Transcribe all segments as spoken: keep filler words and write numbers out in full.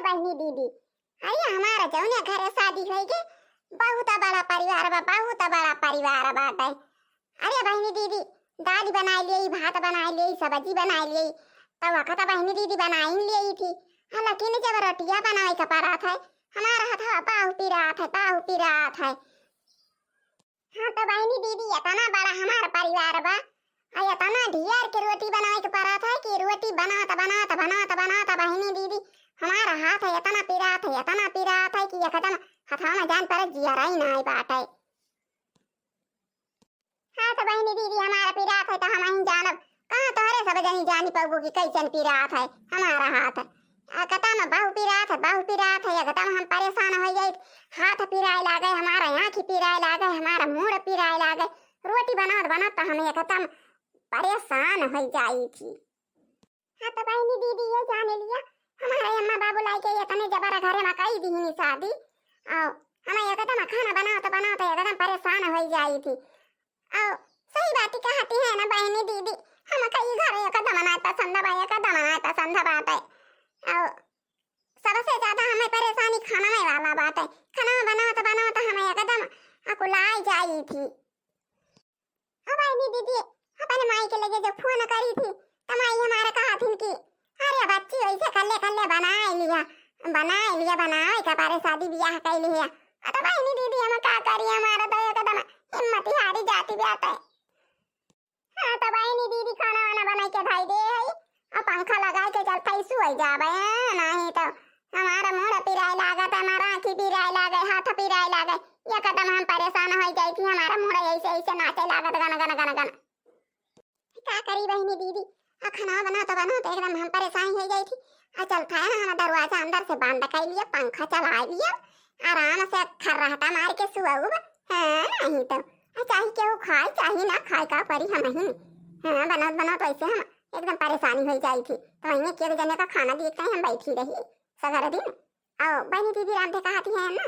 बहिनी दीदी, अरे हमारा जौने घरे शादी होई के बहुत बड़ा परिवार बा, बहुत बड़ा परिवार बाटे। अरे बहिनी दीदी, दाल बनाई लेई, भात बनाई लेई, सब्जी बनाई लेई, तब वक्त बहिनी दीदी बनाई लेई थी। हाँ, लेकिन जब रोटिया बनावे के पड़त है, हमारा हथवा बाहु पिरात है, बाहु पिरात है। हाँ, तो बहिनी दीदी, इतना बड़ा हमार परिवार बा, आ इतना ढेर के रोटी बनावे के पड़त है कि रोटी बनात, बनात, बनात, बनात, बहिनी दीदी, हमारा हाथ है इतना पिरात है, इतना पिरात है कि एकदम हथवा में जान पर जियरा ही ना आए बाटे। हाँ, तो बहिनी दीदी, हमारा पिरात है तो हम ही जानब, कहाँ तोहरे सब जनी जानी पउबू कि कैसन पिरात है हमारा हाथ। एकदम बाहु पिरात है, बाहु पिरात है, एकदम हम परेशान हो जाई। हाथ पिराए लागे, हमारा आँखी पिराए लागे, हमारा मूड़ पिराए लागे। रोटी बनात बनात तो हम एकदम परेशान हो जाई थी। हाँ तो बहिनी दीदी, ये जाने लिया, हमारे अम्मा बाबू लाइके इतने जबर घरे में कई दीनी शादी, और हमें एकदम खाना बनात बनात एकदम परेशान हो जाई थी। और सही बात कहती है ना बहिनी दीदी, हम कई घर एकदम ना पसंद बा, एकदम ना पसंद बाटे। और सबसे ज्यादा हमें परेशानी खाना में वाला बाटे। खाना में बनावत बनावत हमें एकदम अकुलाई जाई थी। अब बहिनी दीदी, अपन माई के लगे जो फोन करी थी, तो माई हमारे कहा थी कि अरे बच्ची, ऐसे कल्ले कल्ले बनाए लिया, बनाए लिया, बनाए का पारे शादी ब्याह कैली है। आ तो बहिनी दीदी, हम का करी, हमारा तो एकदम हिम्मत ही हारी जाती बाटे। हाँ, तो बहिनी दीदी, खाना वाना बनाई के धई दे है, और पंखा लगाई के चल फैसू हो जाबे, नहीं तो हमारा मूड़ पिराए लागत, हमारा आँखी पिराए लागे, हाथ पिराए लागे, ये कदम हम परेशान हो जाई थी, हमारा मूड़ ऐसे ऐसे नाचे लागत गन गन गन गन। का करी बहिनी दीदी, आ खाना बनात बनात एकदम हम परेशान हो जाई थी। आ चलता है ना, हम दरवाजा अंदर से बंद कर लिया, पंखा चला लिया, आराम से खर्राटा मार के सुअब। हाँ, नहीं तो आ चाहे केहू खाए चाहे ना खाए, का परी हम ही। हाँ, बनात बनात वैसे हम एकदम परेशानी हो जाई थी, तो वहीं एक जने का खाना देखते हम बैठी रही सगर दिन। और बहिनी दीदी रांधे कहती है ना,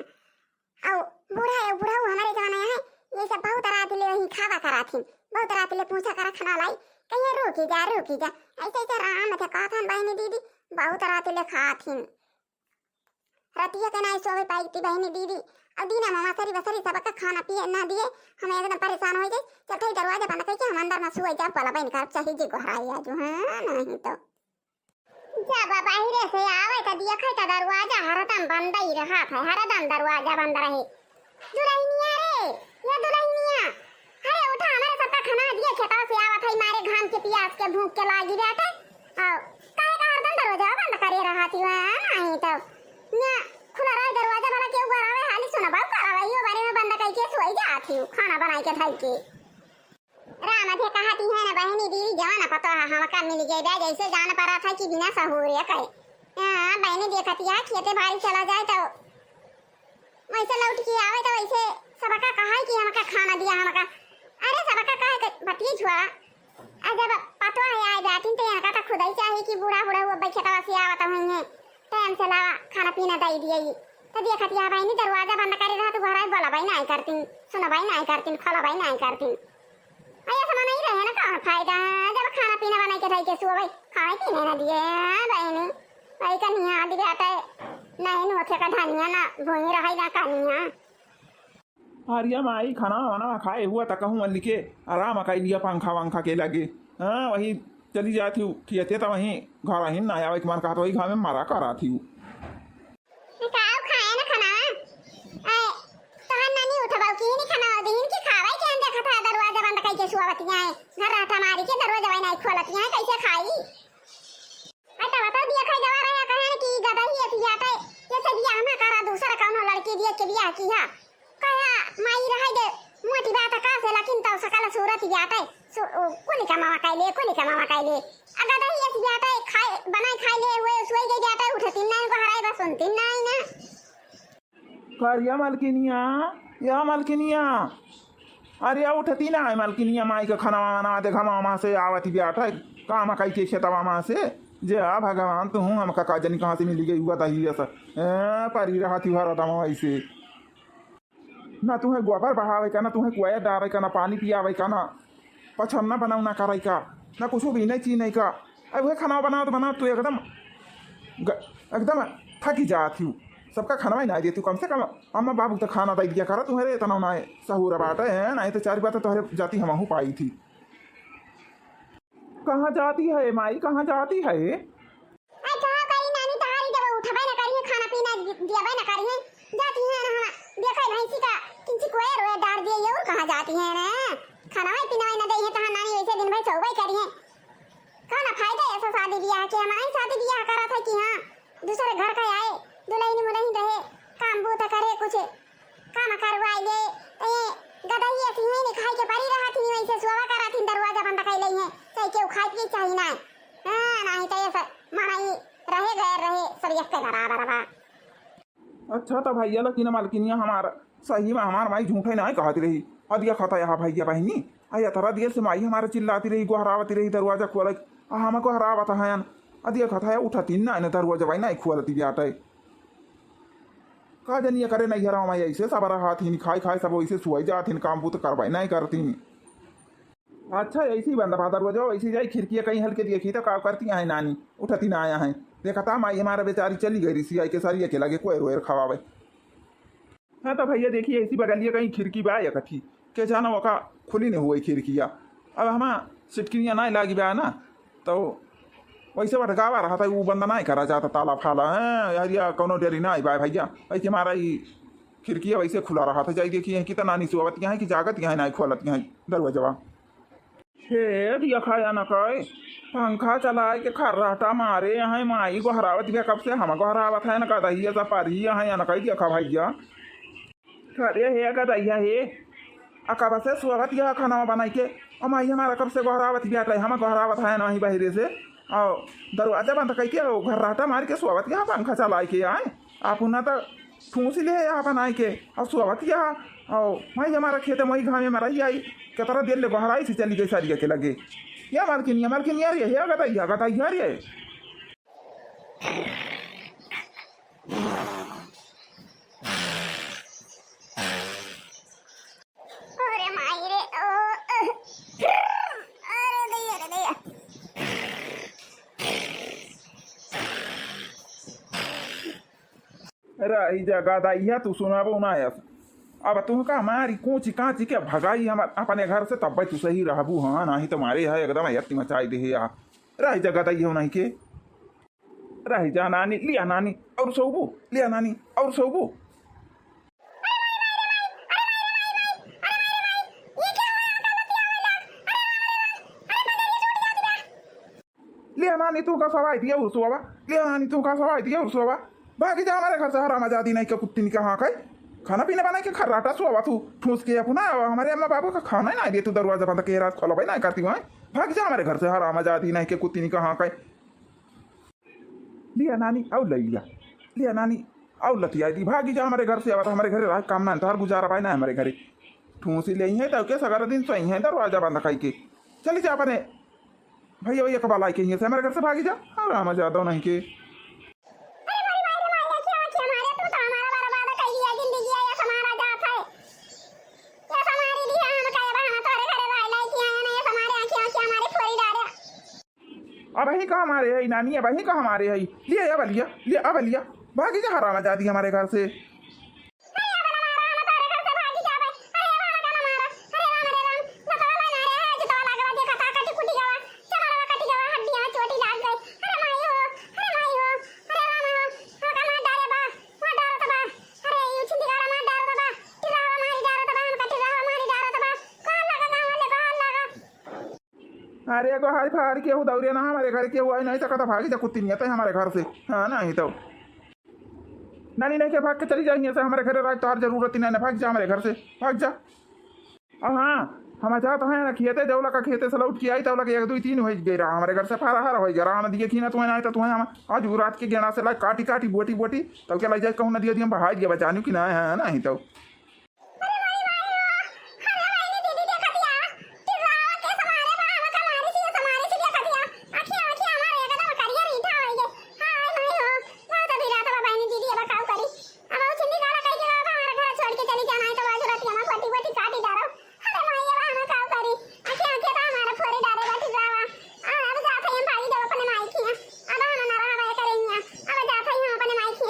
और बूढ़ा है, बूढ़ा वो हमारे जमाने है, ये सब बहुत रात ले वहीं खावा कराथिन, बहुत रात ले पूछा करा खाना लाई, कहिए रुकी जा, रुकी जा, ऐसे ऐसे राम थे कहथन बहिनी दीदी, बहुत रात ले खाथिन। रतिया के नाई सोवे पाई थी बहिनी दीदी, और दीना मामा सरी बसरी सबका खाना पिए ना दिए, हम एकदम परेशान हो गए। चल थाई दरवाजा बंद करके हम अंदर में सोए जा, पला बहन का चाहे जी गोहराई आजू, हाँ, नहीं तो। जब बाहिरे से आवे त देखे त दरवाजा हरदम बंद ही रहत है, हरदम दरवाजा बंद रहे। दुलहिनिया रे, ये दुलहिनिया, अरे उठा, हमारे सबका खाना दिए, खेतवा से आवत है, मारे घाम के, पियास के, भूख के लागी बाटे। आओ, काहे का हरदम दरवाजा बंद करे रहती है? नहीं तो ना खुला रहे दरवाजा, भला केहू घर आवे, हाली सुनबा करावे, यो बारे में बंद करके सोई जाती हूँ, खाना बनाई के धई के। राम थे कहती है ना बहिनी दीदी, जवान पतो है हमका मिल गई बा, जैसे जान पड़ा था कि बिना सहूरे के। हाँ, बहिनी देखती है, खेते बारी चला जाए तो वैसे लौट के आवे तो वैसे सबका कहा है कि हमका खाना दिया, हमका। अरे सबका कहा के बतिये छुआ, आ जब पतो है आए जाती तो यहाँ का तो खुद ही चाहे कि बूढ़ा बूढ़ा वो खेतवा से आवत हुई है, टाइम से लावा खाना पीना दे दिए। तो देखत या बहिनी दरवाजा बंद करे रहा तो घर बोला भाई नहीं करती, सुना भाई नहीं करती, खोला भाई नहीं करती। अरे ऐसा नहीं रहे ना, कौन फायदा है जब खाना पीना बना के धई के सुबह खाए पीने ना दिए बहिनी। भाई कनिया आदि बेटा नहीं होते का धनिया ना भूमि रहे ना कनिया। अरिया माई खाना वाना खाए हुआ त कहूँ मल्ली के आराम कर लिया पंखा वंखा के लगे। हाँ, वही चली जाती हूँ खियते तो वहीं घर ही ना आवे के मन कहत वही घर में मरा करा थी। काऊ खाए ना खाना? आए, तोहर नानी उठबा की नहीं खाना दिन की खावे के अंदर खाता दरवाजा बंद करके सुआवतिया है। घर रहता मारी के दरवाजा वही नहीं खोलतिया है, कैसे खाई? अरे तब तो दिया खाई गवा रहे कहन कि गदही ऐसी जाते, जैसे बियाह ना करा, दूसरा कौनो लड़की दिए के बियाह किया। कहा माई रहे दे, मोटी बात का से, लेकिन तो सकल सूरत जाते, सु-, ओ, कुल कमावा कैले, कुल कमावा कैले। आ गदही ऐसी जाते, खाए, बनाए खाए ले हुए, सोई गई जाते, उठती नहीं, गोहराई बस सुनती नहीं ना। करिया मलकिनिया, या मलकिनिया, अरे उठती ना है मलकिनिया, माई के खाना वाना दे, घमा वमा से आवत ही बैठा है, काम कई के खेतवा मा से। जे आ भगवान, तू हूँ हमका का जनी कहाँ से मिली गई हुआ दही ऐसा। ए, परी रहती हर दम ऐसे। ना तुम्हें गोबर बहावे का, ना तुम्हें कुआया डारे का, ना पानी पियावे का, ना पछन्ना बनौना करे का, ना कुछ भी नहीं चीज नहीं का। अब वह खाना बनाओ तो बनाओ, तू एकदम ग-, एकदम थकी जात ही। सबका खाना ही नाहीं देती, कम से कम अम्मा बाबू तो खाना दे दिया करा, तुम्हारे इतना नाहीं सहूर बाटे है, नाहीं तो चार बात तोहरे जाती हमहू पाई थी। कहाँ जाती है माई, कहाँ जाती है? आई कहाँ करी नानी, तहारी जब उठबे न करी है, खाना पीना दि-, दियबे न करी है, जाती है ना हम देखे भैंसी का किंची कोयर रोए डार दिए, ये और कहाँ जाती है ना? खाना वाई पीना वाई न दे है, तहाँ नानी ऐसे दिन भर सोबे करी है। का ना फायदा ऐसा शादी ब्याह के, हमारा ही शादी ब्याह करत है कि हाँ, दूसरे घर का आए, दुलहिन मुलहिन रहे, काम बूता करे कुछ, काम करवाई ले, तो ये गदही ऐसी ही नहीं खाई के परी रहत ही, वैसे सोवा करत ही, दरवाजा बंद कर ले है, चाहे केहू खाए पिए चाहे ना। हाँ, नहीं तो ये सब माना ही रहे गैर रहे, सब एक के बराबर बा। अच्छा तो भैया, लेकिन मलकिनिया हमार सही में हमार माई झूठे नाहीं कहती रही। अदिया खता यहाँ भैया बहिनी, आ या तरह दिया से माई हमारे चिल्लाती रही, गोहरावती रही, दरवाजा खोलत, आ हम गोहरावत हयन। अदिया खता है उठती ना, इन्हें दरवाजा भाई नाहीं खोलती ब्याटे। का जनिया करे नैहरा में ऐसे सब रहत हिन, खाए खाए सब वैसे सुआई जात हिन, काम बूत करवाई नाहीं करती। अच्छा, ऐसी बंद बा दरवाजा, वैसी जाई खिड़किया कहीं हल्के देखी तो का करती हैं नानी, उठती ना आया है। देखा था माई हमारा बेचारी चली गई रिसियाई के सरिया के लगे कोई रोएर खवावे। हाँ तो भैया देखिए, ऐसी बगलिया कहीं खिड़की बा या कठी, के जाना ओका खुली नहीं हुई खिड़किया। अब हमा सिटकिनिया नाहीं लागी बा ना, तो वैसे भटकावा रहा था, वो बंद नाहीं करा जाता ताला फाला, हैं, यार, या कौनो डेरी नाहीं बा भैया, ऐसे हमारा ही खिड़किया वैसे खुला रहा था। जाई देखिए, कि तो नानी सोवत यहाँ है कि जागत यहाँ है, नाहीं खोलत यहाँ है दरवाजवा। हे दिया खाया न कहे, पंखा चलाए के खर्राटा मारे यहाँ माई गोहरावत बिया कब से, हम गोहरावत है न कदहिया सा परिया है न कही देखा भैया। अरे हे गदहिया हे, आ कब से सोवत यह खाना बनाई के, और माई हमारा कब से गोहरावत बिया, हम गोहरावत है नहीं बहिरे से, और दरवाजा बंद कई के, और खर्राटा मार के सोवत यह पंखा चलाए के आए। आप ना तो ठूस ले है यहाँ बनाए के, और सोवत यहाँ, और वही हमारा खेत में वही घामे में रही आई, कितना देर ले बहराई से चली गई सारिया के लगे। या मालकिन, या मालकिन, यार ये, या गदा, या गदा, यार ये। अरे माई रे, ओ, अ, अरे दैया रे दैया। रही जा गदहिया, तू सुनाबो ना यस। अब तुहका मारी कूची काची के भगाई हम अपने घर से, तब तू सही रहबू। हाँ, नाहीं तो मारे है एकदम यत्ती मचाई दे है। रही जा गदहिया नाहीं के। रही जा नानी, लिया नानी, और सोबू, लिया नानी, और सोबू। ले नानी, तू का सवाई दिया उर्सोवा। ले नानी, तू का सवाई दिया उर्सोवा। भागी जा हमारे घर से, हरामजादी नाहीं के कुत्ती निका हाँ खाई। खाना पीना बनाई के खर्राटा सोवा तू, ठूस के अपना। हमारे अम्मा बाबू का खाना ही नाहीं दे तू, दरवाजा बंद के रात खोलबे नाहीं करती वहाँ। भागी जा हमारे घर से, हरामजादी नाहीं के कुत्ती निका हाँ खाई। लिया नानी, आउ लइ लिया। लिया नानी, आउ लतिया दी, भागी जा हमारे घर से। अब तो हमारे घरे रह काम ना, तोहर गुजारा पाए ना हमारे घरे। ठूसी ले है तो के सगरा दिन सोई है दरवाजा बंद खाई के। चली जा अपने भैया, भैया कबाल आई के हियाँ से हमारे घर से भागी जा। हरामजादो नाहीं के। अरे मारी, मारी, मारी, आँखिया, आँखिया मारे, तू तो हमारा बर्बाद कर दिया जिंदगी, ये हमारा जात है। ये हमारी लिया, हम कहे बा, हम तोरे घरे भाई लाई के आए ना, ये हमारे आँखिया, आँखिया हमारे फोड़ी डारे। अबहीं कहाँ मारे है नानी, अबहीं कहाँ मारे है? लिया, अब लिया, लिया, अब लिया। भागी जा हरामजादी हमारे घर से। अरे, अब ना मारा, हम तोरे घर से भागी जाबे। अरे, अब हम ना मारा। अरे, राम रे राम, लतवा ला ना रे, है, जितवा लागवा देखा था, कटी कुटी गवा, चमड़वा कटी गवा, हड्डियाँ चोटी लाग गई। अरे, माई हो, अरे, माई हो, अरे, राम हो, हमका मार डारे बा, मार डारो तो बा। अरे, यू छिंदी गाड़ा मार डारो तो बा, टिर्रावा मारी डारो तो बा, हमका टिर्रावा मारी डारो तो बा। कहाँ लगा, कहाँ ले, कहाँ लगा? अरे एगो हाय फार केहू दौरे ना, हमारे घर केहू आई नाहीं सकता, भागी जा कुत्ती नियत है हमारे घर से। हाँ, नाहीं तो नानी नाहीं के भाग के चली जा हियाँ से, हमारे घरे राज तोहार जरूरत ही नाहीं ना, भाग जा हमारे घर से, भाग जा। और हाँ, हम जात हैं ना खेते, जौला का खेते से लौट के आई, तौला के एक, दुई, तीन होइ गए रहा, हमारे घर से फारा हारा होइ गया रहा, हम दिए खीना तुम्हें नाहीं तो तुम्हें हम आज रात के गेना से ला काटी काटी बोटी बोटी, तब के लाई जाए कहूँ ना दिए दिए, हम बहाई दिए बचानी कि नाहीं है, नाहीं तो। अरे माई, माई हो, अरे माई ने दीदी देखा दिया, टिर्रावा के समारे बा, हमका मारी सी, समारे सी देखा दिया, आँखिया, आँखिया हमारे एकदम करिया रीठा होइ गए। हाँ, माई हो, बहुत अभी रात बा, बहनी दीदी अब काऊ करी, अब वो छिंदी गाला कही के रहा था, हमारा घर छोड़ के चली जाना है, तो आज रात हमारा पति, पति काटी डारो। अरे माई, अब हम काऊ करी, आँखिया, आँखिया तो हमारा फोरी डारे बा टिर्रावा। आ, अब जात है हम भाई जब अपने माई की, अब हम ना रहा करेंगे, अब जात है हम अपने माई की।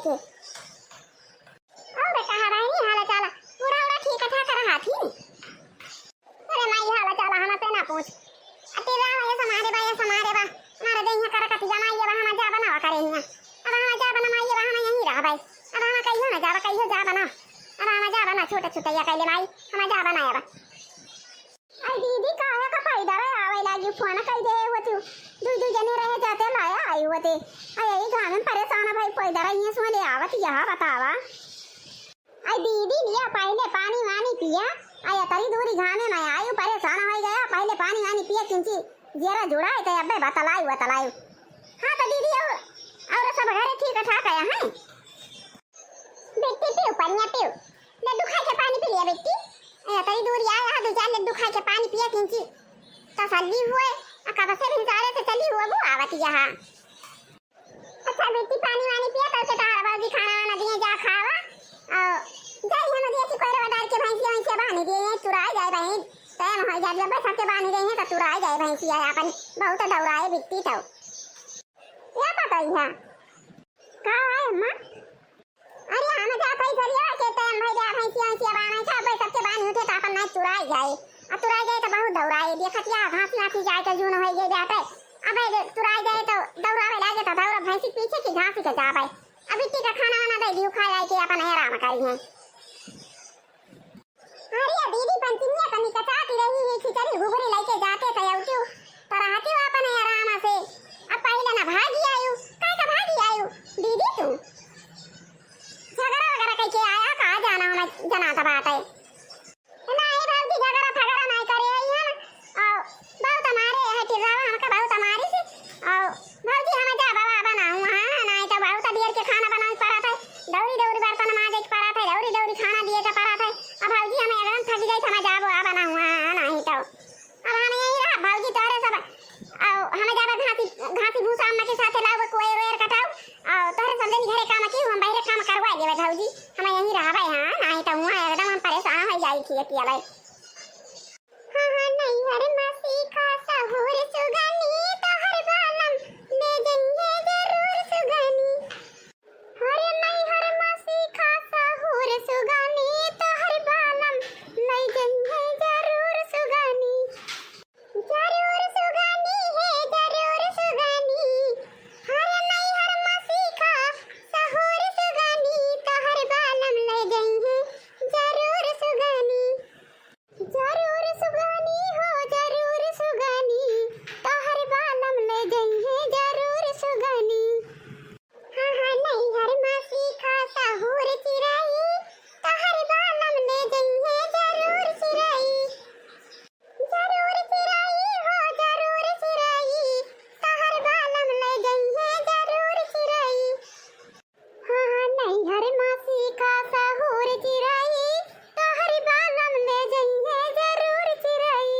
के। और बेटा, हाँ बहिनी, हाल चाल? पूरा उड़ा ठीक ठाक रहा थी। अरे माई, हाल चाल हम पे ना पूछ। अति राम, ये समारे बा, ये समारे बा। हमारे देहिया कर कतिया माई, ये बा हम जा बनावा करे हिया। अब हम जा बना माई, ये बा हम यहीं रहबे। अब हम कहियो ना जावा, कहियो जा बना। अब हम जा बना, छोटे छुटैया कैले माई, हम जा बना अब। आई दीदी, काहे का पैदर आवे लागी? फोन कई दे होती, दुई दुई जने रहे जाते लाया आई होते। आई यही गाँव में परेशान है भाई, पैदर आई है, सुन ले आवत यहाँ बतावा। आई दीदी लिया पहले पानी वानी पिया, आई अतरी दूरी घामे में आयु परेशान हो गया, पहले पानी वानी पिया किंची जेरा जुड़ा है तो अबे बतलाई बतलाई। हाँ तो दीदी और, और सब घरे ठीक ठाक है हैं? बेटी पीऊ पनिया पीऊ, लड्डू खाए के पानी पी लिया बेटी। ए, अतरी दूरी आया है, दो चार लड्डू खाए के पानी पिया किंची तसल्ली हुए। आ कब से भिनसारे से चली हुए वो आवत यहाँ। अच्छा बेटी, पानी वानी पिया, तब से तोहरा बाबूजी खाना वाना दिए, जा खावा। और जाई हम दिए कि कोई रवा डाल के भैंसिया वैंसिया बांध दिए, तुराई जाए बहिन। टाइम हो जाए, जब सबके बांध रही है तो तुराई जाए भैंसिया अपन, बहुत डौराए बिकती तो। क्या पता ही है? का है अम्मा? अरे हम जा भाई घरिया के टाइम भाई जा भैंसिया वैंसिया बांधे, सब सबके बांध उठे तो अपन नहीं तुराई जाए। आ तुराई जाए तो बहुत डौराए, देखत या घास नासी जाए तो जून हो गए जाते। अबे तुराई जाए तो दौड़ावे लागे तो दौड़ा भैंसी पीछे की घास के जावे। अभी टीका खाना वाना दे दियो, खा जाए के अपन आराम करी है। अरे दीदी पंचमिया तनी कचाती रही है, खिचड़ी घुघरी लेके जाते थे औटियो तो रहती हो अपन आराम से। अब पहले ना भागी आयु, काय का भागी आयु दीदी तू? झगड़ा वगैरह करके आया का जाना हमें जना था बात है। नाही भौजी, झगड़ा फगड़ा नाही करे आई हम। और बहुत मारे है टिर्रावा हमका बहुत मारी से। और भौजी हम जा बाबा बनाऊँ, हाँ, नाही तो बहुत देर के खाना बनावे के पड़त है, दौरी दौरी बर्तन माजे के पड़त है, दौरी दौरी खाना दिए के पड़त है। अब भौजी हम एकदम थक जाई, हम जाबो आ बनाऊँ, हाँ, नाही तो अब हम यही रहा भौजी तोहरे सब। और हम जाबे घासी, घासी भूसा अम्मा के साथे लाओ, कोयर ओयर कटाओ। और तोहरे सब जनी घरे काम की, हम बाहरे काम करवा लेबे भौजी, हम यहीं रहबे, हाँ, नाही तो हुआँ एकदम हम परेशान हो जाई थी अकेले। हाँ, हाँ, नैहर में सीखा सहूर सुगनी, तोहर बालम ले जइहे जरूर सुगनी। हरे नैहर में सीखा सहूर सुगनी, तोहर बालम ले जइहे जरूर सुगनी। जरूर सुगनी है, जरूर सुगनी। हरे नैहर में सीखा सहूर सुगनी, तोहर बालम ले जइहे जरूर सुगनी। जरूर सुगनी हो, जरूर सुगनी, तोहर बालम ले जइहे जरूर सुगनी। हाँ, हाँ, नैहर में सीखा सहूर चिरई, तोहर बालम ले जइहे जरूर चिरई। जरूर चिरई हो, जरूर चिरई, तोहर बालम ले जइहे जरूर चिरई। हाँ, हाँ, नैहर में सीखा सहूर चिरई, तोहर बालम ले जइहे जरूर चिरई।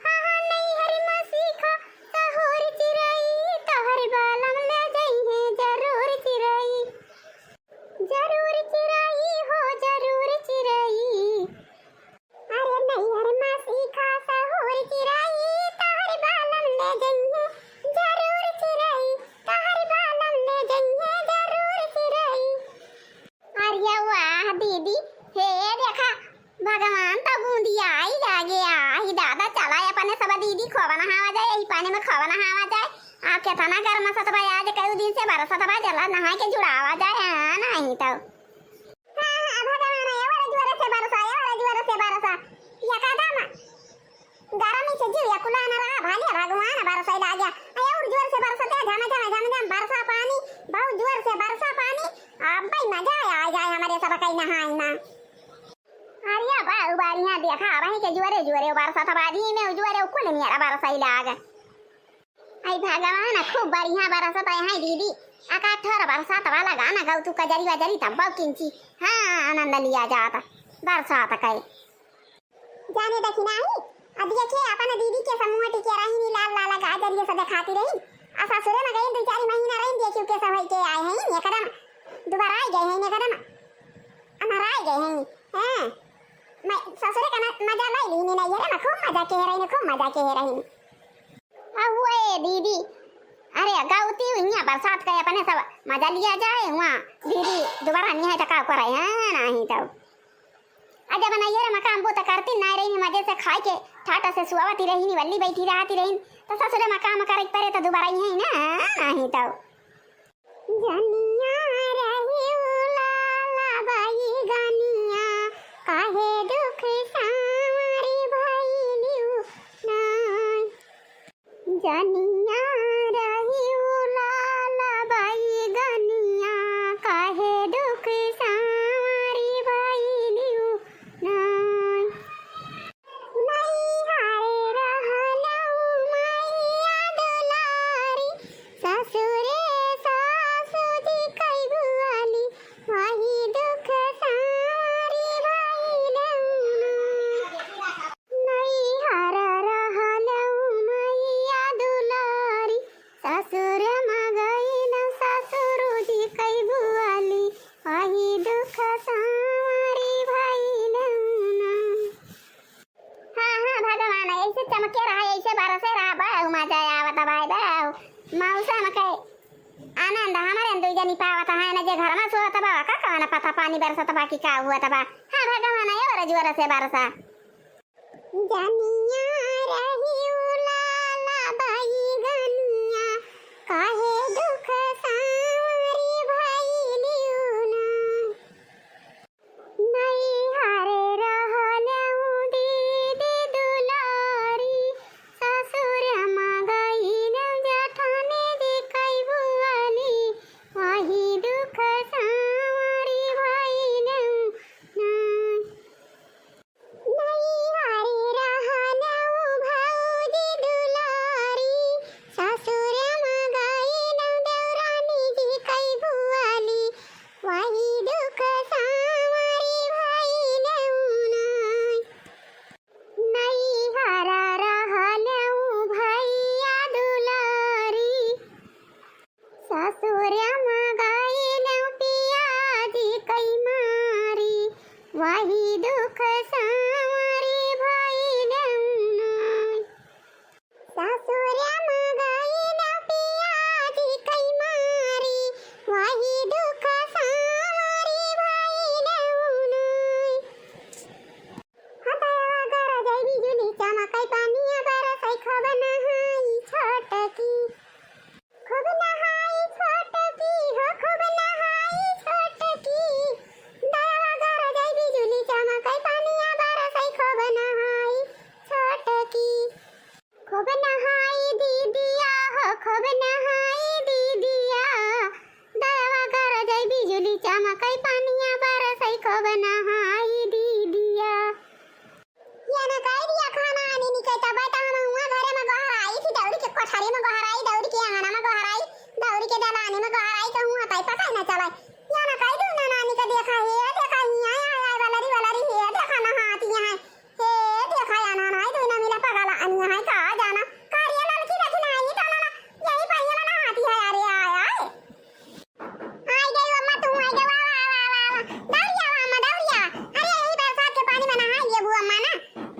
हाँ, हाँ, नैहर में सीखा सहूर चिरई, तोहर बालम ले जइहे जरूर चिरई। जरूर चिरई हो, जरूर चिरई। अरे नैहर में सीखा सहूर चिरई, तोहर बालम ले जइहे जरूर चिरई, तोहर बालम ले जइहे जरूर चिरई। अरे वाह दीदी, हे देखा, भगवान तो बूंदिया आई लागे, आई दादा, चला अपने सब दीदी खोवा नहावा जाए, यही पानी में खोवा नहावा जाए। आ केतना गरम सतबा आज, कई दिन से बरसत बा, चला नहाए के जुड़ावा जाए, हाँ, नाही तो। हाँ, हाँ, भगवान, एवढं जोर से बरसा, एवढं जोर से बरसा। या का दामा? गरमी से जीव या कुलाना रहा, भालिया भगवान बरसाई लाग्या। अरे और जोर से बरसते, झम, झम, झम, झम बरसा पानी, बहुत जोर से बरसा पानी। अब भाई मजा आ जाए हमारे सब कहीं नहाए ना। अरे बाऊ बारियां देखा, वहीं के जुअरे जुअरे बरसत बा, दी में जुअरे कुल मेरा बरसाई लाग। आई भगवान, खूब बढ़िया बरसत है, हैं दीदी? अका ठोर बरसात वाला गाना गाऊ तू, कजरी वजरी तब किंची। हाँ, आनंद लिया जात बरसात के। जाने देखी नाही, अब देखे अपन दीदी के समूह टिके रही नी, लाल लाल गाजर ये सब दिखाती रही। आ ससुरे में गई दो चार महीना रही, देखियो के सब के आए हैं, एकदम दुबारा आ गए हैं, एकदम अनहराए गए हैं, हैं? मैं ससुरे का न-, मजा लाई ली, नहीं, नहीं, ये ना, खूब मजा के रही, खूब मजा के रही। अउए दीदी, अरे गौती हुइया बरसात के अपन सब मजा लिया जाए, हुआँ दीदी दुबारा नहीं है तो का करे, हाँ, नहीं तो। आ जब नैहरे मकाम बूता करती, नाहीं रही मजे से खाए के, ठाटा से सुआवती रही, निवल्ली बैठी रहती रही, तो ससुरे मकाम करे के परे तो दुबारा ही है ना, नहीं तो। जनिया रही उलाला बैगनिया, काहे दुख सांवरी भइलिउ ना। जनिया रही उलाला बैगनिया, काहे दुख सांवरी भइलिउ ना। नैहरे रहलउ मैया दुलारी, ससुरे सासु जी कई बुआली, वही दुख सांवरी भइलउ ना। नैहर रहलउ मैया दुलारी, ससुर मा गइल ससुर जी कई बुआली, वही दुख सांवरी भइलउ ना। हाँ, हाँ, भगवान, ऐसे चमके रहा, ऐसे बरसे रहा, बड़ा मजा आवत बा, बड़ा मौसम के आनंद हमरे दुई जनी पावत है ना, जे घर में सोवत बा, का कवन पता पानी बरसत बा कि का हुअत बा। हाँ, भगवान, ये बड़ा जोर से बरसा। जनिया रही उलाला बैगनिया, काहे दुख सांवरी भइलिउ ना। नैहरे रहलउ दीदी दुलारी, ससुर मा गइल जेठानी जी कई बुआली, वही दुख सांवरी भइलउ ना। नैहरे रहलउ भौजी दुलारी, ससुर मा गइल देवरानी जी कई बुआली, वही दुख सांवरी भइलउ ना। नैहर रहलउ भैया दुलारी, ससुर मा गइल पिया जी कई मारी, वही दुख सांवरी भइलउ ना। ससुर मा गइल पिया जी कई मारी, वही दुख सांवरी भइलउ ना। हतवा गरजै बिजुली चमकै पनिया बरसै खूब नहाई छोटकी। खूब नहाई छोटकी हो, खूब नहाई छोटकी। दयवा गरजै बिजुली चमकै पनिया बरसै खूब नहाई छोटकी। खूब नहाई दीदिया हो, खूब नहाई दीदिया। दयवा गरजै बिजुली चमकै पनिया बरसै खूब नहाई दीदिया। या ना कह दिया खाना आने निकल तब तो हम हुआ घरे में गोहराई थी, दौड़ी के कोठरी में गोहराई, दौड़ी के आंगना में गोहराई, दौड़ी के दलानी में गोहराई, कहूँ हताई पता ही ना चला। या ना कह दू ना नानी का देखा, हे देखा, हिया आय आय वलरी वलरी, हे देखा नहाती है, हे देखा या ना ना, तू ना मिला पगला अनिया है का जाना, कारिया ललकी देखी ना आई तो ना, यही पाइया ना नहाती है, अरे आय आय। आई गई अम्मा, तू आई गई, वाह, वाह, वाह, वाह, वाह। दौड़ी आवा अम्मा, दौड़ी आवा। अरे, यही बरसात के पानी में नहाई लेबू अम्मा ना।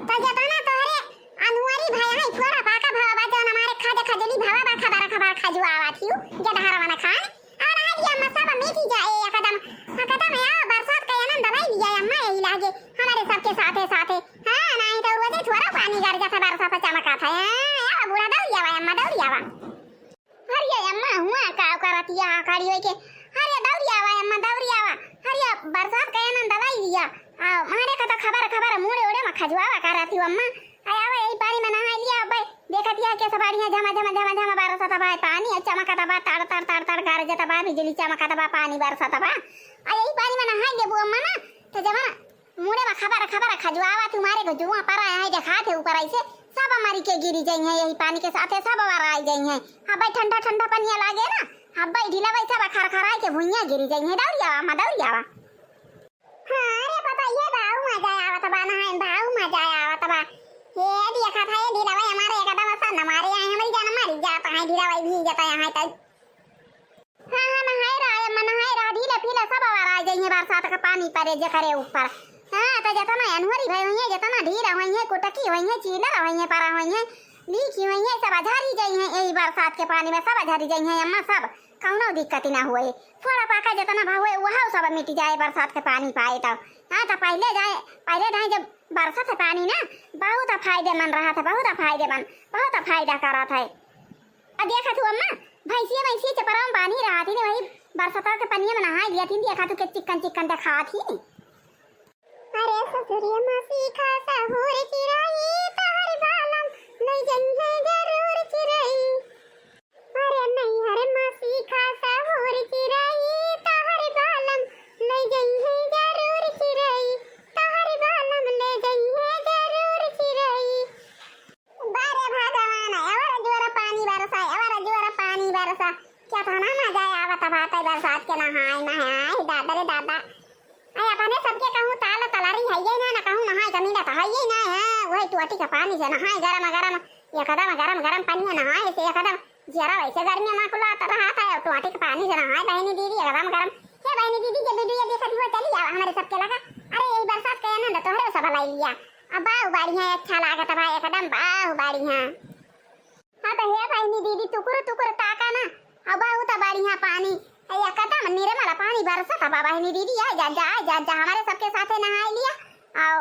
तो जेतना तोहरे अनुअरी भया है, फोड़ा पाका भवा बा, जौन हमारे खाजे खजली भवा बा, खबर खबर खजुआवा थियू, गेदहरवा ना खान। और नहाई लिया अम्मा, सब मिटी जाए एकदम। एकदम या बरसात का आनंद लाई लिया अम्मा, यही लागे हमारे सबके साथे साथे। हाँ, नहीं तो रोजे थोड़ा पानी गर जाता, बरसात चमका था। हाँ, या बूढ़ा दौड़ी आवा अम्मा, दौड़ी आवा। अरे अम्मा, हुआ का करतिया खड़ी होई के? अरे दौड़ी आवा अम्मा, दौड़ी आवा। अरे बरसात का आनंद लाई लिया। आ, मारे का तो खबर, खबर, मुड़े उड़े में खजुआवा करती हो अम्मा। आय आवा, यही पानी में नहाई लिया। अब देखतिया के सब बढ़िया झमा, झमा, झमा, झमा बरसत बा पानी, आ चमकत बा, तड़, तड़, तड़, तड़ गरजत बा, बिजली चमकत बा, पानी बरसत बा। आ यही पानी में नहाई लेबू अम्मा ना, तो जवन मुड़े में खबर, खबर खजुआवा, तुम्हारे को जुआ परा है, देखात है ऊपर ऐसे, सब मरी के गिरी जइहैं, यही पानी के साथे सब वराई जइहैं। अब्बै ठंडा ठंडा पनिया लागे ना, अब्बै ढिलवै सब खरखराई के भुइयां गिरी जइहैं। दौड़ी आवा अम्मा, दौड़ी आवा। हाँ रे पता ये बाऊ मजा आवत बा, नहाए बाऊ मजा आवत बा। ये देखा था ये ढिलवै हमारे एकदम असन मारे आए, हमारी जान मारी जात है, ढिलवै भींजत है यहाँ तक। हाँ, हाँ, नहाए रहा, अम्मा, नहाए रहा, ढीला फीला सब आवार आ जाइए, बरसात का पानी परे जेकरे ऊपर। हाँ, तो जितना अनहरी भई होइहैं, जितना ढीला होइहैं, कुटकी होइहैं, चीलर होइहैं, परा होइहैं, लीखी होइहैं, सब अझारी जाइहैं, यही बरसात के पानी में सब अझारी जाइहैं, अम्मा, सब। कौनो दिक्कत ना होए। फोड़ा पाका जितना भा होए, वह सब मिट जाए बरसात के पानी पाए तब। हाँ, तो पहले जाए, पहले जाए जब बरसत है पानी ना, बहुत फायदेमंद रहत है, बहुत फायदेमंद, बहुत फायदा करत है। अब देखा तू अम्मा, भैंसिया, भैंसिया चपरावा में बांधी रहत ही, वही बरसतवा के पनिया में नहाए लिया थी, देखा तू के चिकन चिकन देखात ही। अरे ससुरिया मासी खा सहूर चिरई, तहर बालम लई जइहे जरूर चिरई। अरे नैहर मासी खा सहूर चिरई, तहर बालम लई जइहे जरूर चिरई, तहर बालम लई जइहे जरूर चिरई। बारे भगवान, अवर जोर पानी बरसा, अवर जोर पानी बरसा। केतना मजा आवत बाटे बरसात के नहाए, नहाए, दादा रे दादा। अरे अपने सबके कहूँ ताल तलरी है ये ना, ना कहूँ नहाए जमीन तो है ये ना है, वही टोटी के पानी से नहाए गरम गरम, एकदम गरम गरम पानी में नहाए से एकदम जरा वैसे गर्मी में कुलात रहा था, टोटी के पानी से नहाए बहनी दीदी एकदम गरम। हे बहनी दीदी के वीडियो देखत हुआ चली जाओ हमारे सबके लगा। अरे यही बरसात का आनंद तोहरे सब लाई लिया। अब बाहु बढ़िया अच्छा लागत बा एकदम बाहु बढ़िया। हाँ तो हे बहनी दीदी टुकुर टुकुर ताका ना। अब बाहु तो बढ़िया पानी। ए, एकदम निर्मल पानी बरसत बा बहनी दीदी, आए जा, जा, आए जा, जा, हमारे सबके साथे नहाए लिया। आओ,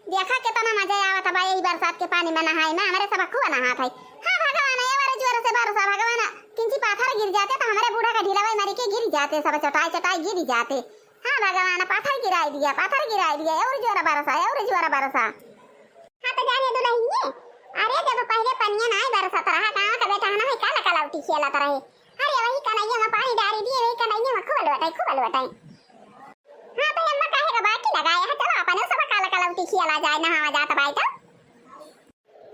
देखा केतना मजा आवत बा यही बरसात के पानी में नहाए में, हमारे सब खूब नहात है। हाँ भगवान, ये बार जोर से बरसा भगवान, किंची पाथर गिर जाते तो हमारे बूढ़ा का ढीलवा मरी के गिर जाते, सब चटाई चटाई गिर जाते। हाँ भगवान, पाथर गिराई दिया, पाथर गिराई दिया, और जोर बरसा, और जोर बरसा। हाँ तो जाने दुलहिनिये, अरे जब पहले पनिया नाई बरसत रहा, गाँव का बेटा ना है, काला काला उठी खेलत रहे। अरे वही कनैया में पानी डारी दिए, वही कनैया में खूब लोटाई, खूब लोटाई। हाँ तो अम्मा काहे का बाकी लगाए है, चलो अपन सब काला काला उठी खेला जाए, नहावा जात बाई तो।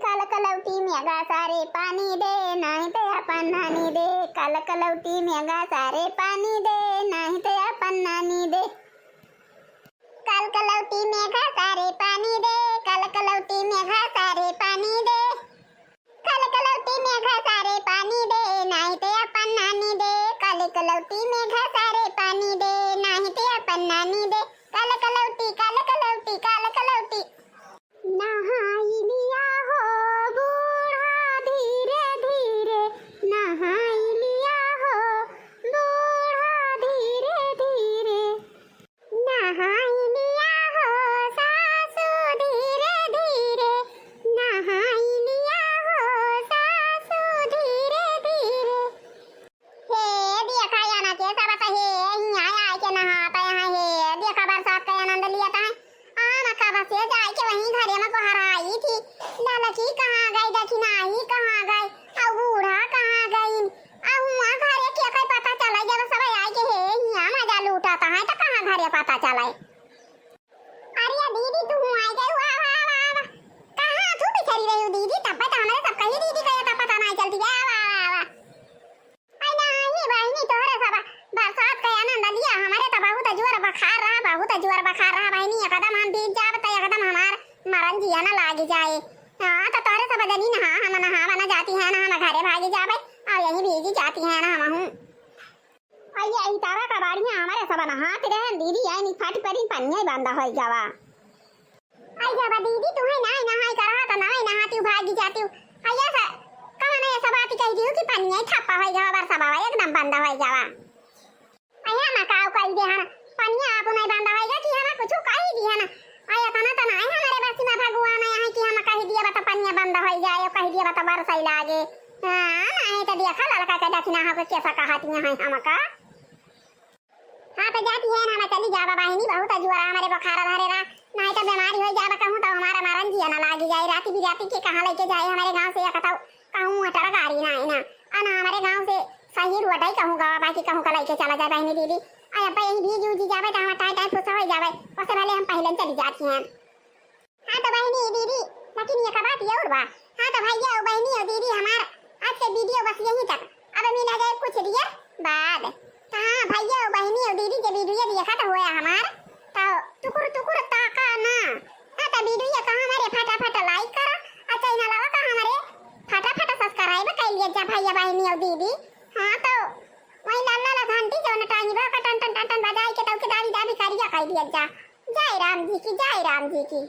कल कलौटी में घासा रे पानी दे, नाही ते अपन नानी दे। कल कलौटी में घासा रे पानी दे, नाही ते अपन नानी दे। कल कलौटी में घासा रे पानी दे, कल कलौटी में घासा रे पानी दे। कल कलौटी में घासा रे पानी दे, नाही ते अपन नानी दे। कल कलौटी में घासा रे पानी दे, नाही ते अपन नानी दे। कल कलौटी, कल कलौटी, कल कलौटी। नहाई लिया हो बूढ़ा धीरे धीरे, नहाई लिया हो बूढ़ा धीरे धीरे। नहाई लिया हो सासू धीरे धीरे, नहाई लिया हो सासू धीरे धीरे। हे देखा, यहाँ के सब तो हे, हियाँ आए के नहाता यहाँ, हे देखा, बरसात का आनंद लिया था। हम कब से जाए के वहीं घरे में गोहराई थी, ललकी कहाँ गई, दखिनाही कहाँ गई, और बूढ़ा कहाँ गई, और हुआ घरे के कोई पता चला, जब सब आए के हे, हियाँ मजा लूटा था, तो कहाँ घरे पता चला। अरे दीदी, तू हुआँ आई गई, वाह, वाह, वाह, वाह। कहाँ तू बिखरी रही हो दीदी? तब तो हमारे सब कही दीदी कहे, तब पता नहीं चलती, वाह, वाह, वाह, वाह। आई ना, ये बहिनी तोहरे सब बरसात का आनंद लिया। हमारे तो बहुत जोर बुखार रहा, बहुत जोर बुखार रहा बहिनी, एकदम हम भीग जाब तो एकदम हमार मरन जिया ना लागी जाए। हाँ, तो तोहरे सब जनी नहा, हम नहावा ना जाती है ना, हम घरे भागी जाबे और यहीं भीगी जाती है ना हम हूँ। अइया, ई तारा का बाड़िया हमारे सब नहात रहन दीदी, आई नी फाटी परी पनिया बंदा होई जावा। आई जावा दीदी, तू है नाई नहाई करा तो नाई नहाती भागी जाती। अइया सा, कमन ऐसा बात कही दियो कि पनिया ठप्पा होई जावा, बरसा बाबा एकदम बंदा होई जावा। अइया ना काऊ कही दे हन, पनिया आप नहीं बंदा होई जा कि हना कुछ कही दिया ना। अइया तना तना आई हमारे बस्ती में भगवान आया है कि हम कही दिया बता पनिया बंदा होई जाए, कही दिया बता बरसा ही लागे। हाँ, नहीं तो देखा लड़का के दखिना हो के कैसा कहती हैं हमका। हाँ, तो जाती है ना, हम चली जाबा बहिनी, बहुत अजुआरा हमारे बुखार धरे रहा, नहीं तो बीमारी हो जाबा कहूँ तो हमारा मरन जिया ना लागी जाए। राती बिराती के कहाँ लेके जाए हमारे गाँव से, या कतौ कहूँ अटर गाड़ी ना है ना, आ ना हमारे गाँव से सही रोड है कहूँ गवा बाकी कहूँ का लेके चला जाए बहिनी दीदी। आ अब यही भीगी उजी जाबे तो हमारा टाइम टाइम पुसा हो जाबे, उससे पहले हम पहले चली जाती हैं। हाँ तो बहिनी दीदी, लेकिन एक बात ये और बा। हाँ तो भैया और बहिनी और दीदी हमार आज के वीडियो बस यहीं तक। अब मिला जाए कुछ देर बाद। तो हाँ भैया और बहिनी और दीदी के वीडियो देखा तो होया हमार, तो टुकुर टुकुर ताका ना। हाँ तो वीडियो का हमारे फटाफट लाइक करा और चैनल का हमारे फटाफट सब्सक्राइब कर लिया जा भैया बहिनी और दीदी। हाँ तो वही लाल लाल घंटी जो न टांगी बा का टन टन टन टन बजाई के तौके दाबी दाबी करिया कर दिया जा। जय राम जी की, जय राम जी की।